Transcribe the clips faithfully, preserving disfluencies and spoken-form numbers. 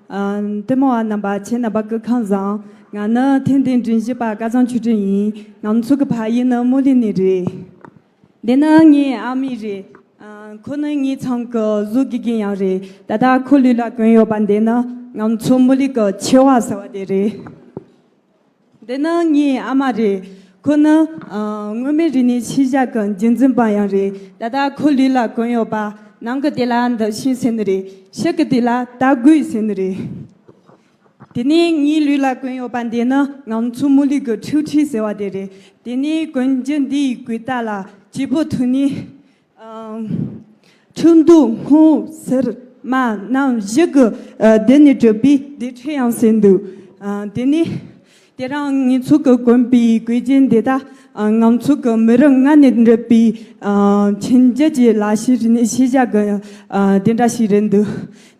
ཨ། ལྟད་མོ་བ་རྣམ་པ་ཁྱེད་རྣམ་པ་སྐུ་ཁམས་བཟང་། ང་ནི་ཐེངས་འདིའི་མགྲིན་གཞས་པ་སྐལ་བཟང་ཆོས་སྒྲོན་ཡིན། ང་ཚོ་གི་ཕ་ཡུལ་ནི་སྨོ་ལི་ནས་རེད། འདི་ནི་ངའི་ཨ་མ་རེད། ཨ། ཁོ་ནི་ངའི་ཚང་གི་བཟོ་དགེ་རྒན་ཡང་རེད། ད་ལྟ་ཁོ་ལུས་ལ་གོན་ཡོད་པ་འདི་ནི་ང་ཚོ་སྨོ་ལི་གི་ཆེ་བ་ཟེར་བ་དེ་རེད། འདི་ནི་ངའི་ཨ་མ་རེད། ཁོ་ནི། ཨ། མངོན་མིན་རིག་གནས་ཤེས་བྱ་གི་རྒྱུན་འཛིན་པ་ཡང་རེད། ད་ལྟ་ཁོ་ལུས་ལ་གོན་ཡོད་པ། ནང་གི་དེ་ལ་འདི་ཤིང་ཟེར་ནི་རེད། ཕྱི་གི་དེ་ལ་རྟ་རྒོད་ཟེར་ནི་རེད། དེ་ནས་ངའི་ལུས་ལ་གོན་ཡོད་པ་འདི་ནི་ང་ཚོ་སྨོ་ལི་གི་ཁྲིའུ་ཁྲི་ཟེར་བ་དེ་རེད། དེ་ནས་གོན་རྒྱུ་འདིའི་གོས་རྟ་ལ་སྐྱིད་པོ་ཐུག་ནས། ཨ། ཁྲིའུ་མདོག་སྔོ་སེར་དམར་གནམ་བཞི་གི། ཨ། སྡེབ་ནས་གྲུབ་པའི་སྡེབ་ཁྲི་ཡང་ཟེར་འདུག་ཨ། དེ་ནས་དེ་རིང་ངེད་ཚོ་གི་གོན་པའི་གོས་རྒྱན་འདི་དག་ཨ། ང་ཚོ་གི་མི་རབས་སྔ་ནས་འདྲེས་པའི། ཨ། ཆོས་བརྒྱུད་ཀྱི་ལག་ཤེས་རིག་གནས་ཤེས་བྱ་གི། ཨ། དེ་འདྲ་ཞིག་རེད་འདུག་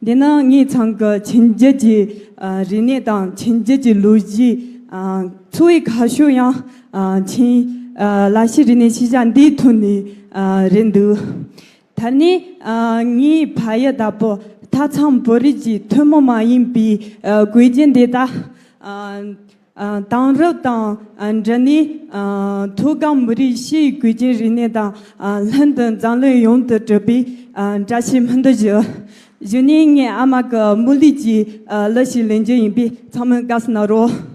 འདི་ནི་ངའི་ཚང་གི་ཆོས་བརྒྱུད་ཀྱི། ཨ། རིག་གནས་དང་ཆོས་བརྒྱུད་ཀྱི་ལོ་རྒྱུས། ཨ། འཚོ་བའི་ཁ་ཕྱོགས་ཡང་། ཨ། ཆོས། ཨ། ལག་ཤེས་རིག་གནས་ཤེས་བྱ་འདིའི་ཐོག་ནས། ཨ། རེད་འདུག་ད་ནི། ཨ། ངའི་ཕ་ཡུལ་དྭགས་པོ་མཐའ་མཚམས་བོད་རིགས་ཀྱི་ཐུན་མོང་མ་ཡིན་པའི། ཨ། གོས་རྒྱན་འདི་དག་ཨ། ཨ། དེང་རབས་དང་། ཨ། འབྲེལ་ནས། ཨ། མཐོ་སྒང་མི་རིགས་སྤྱིའི་གོས་རྒྱན་རིག་གནས་དང་། ཨ། ལྷན་དུ་འཛམ་གླིང་ཡོངས་སུ་གྲུབ་པའི། ཨ། བཀྲ་ཤིས་སྨོན་འདུན་ཞུ། གཞུག་ནས་ངའི་ཨ་མ་གི་སྨོ་ལི་གྱི། ཨ། གླུ་ཞིག་ལེན་རྒྱུ་ཡིན་པས་ཚང་མས་དགའ་བསུ་གནང་རོགས།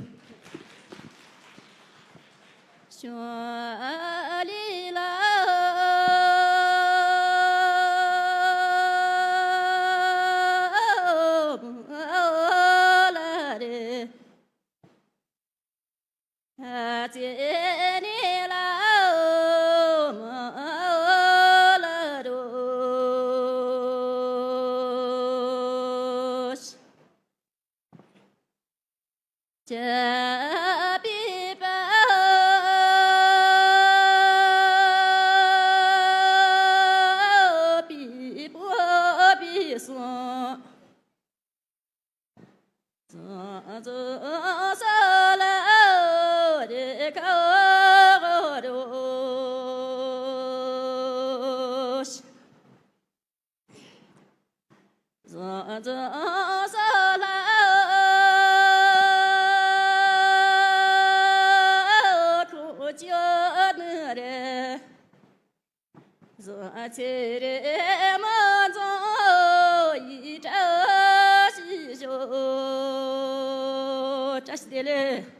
བཀྲ་ཤིས་བདེ་ལེགས།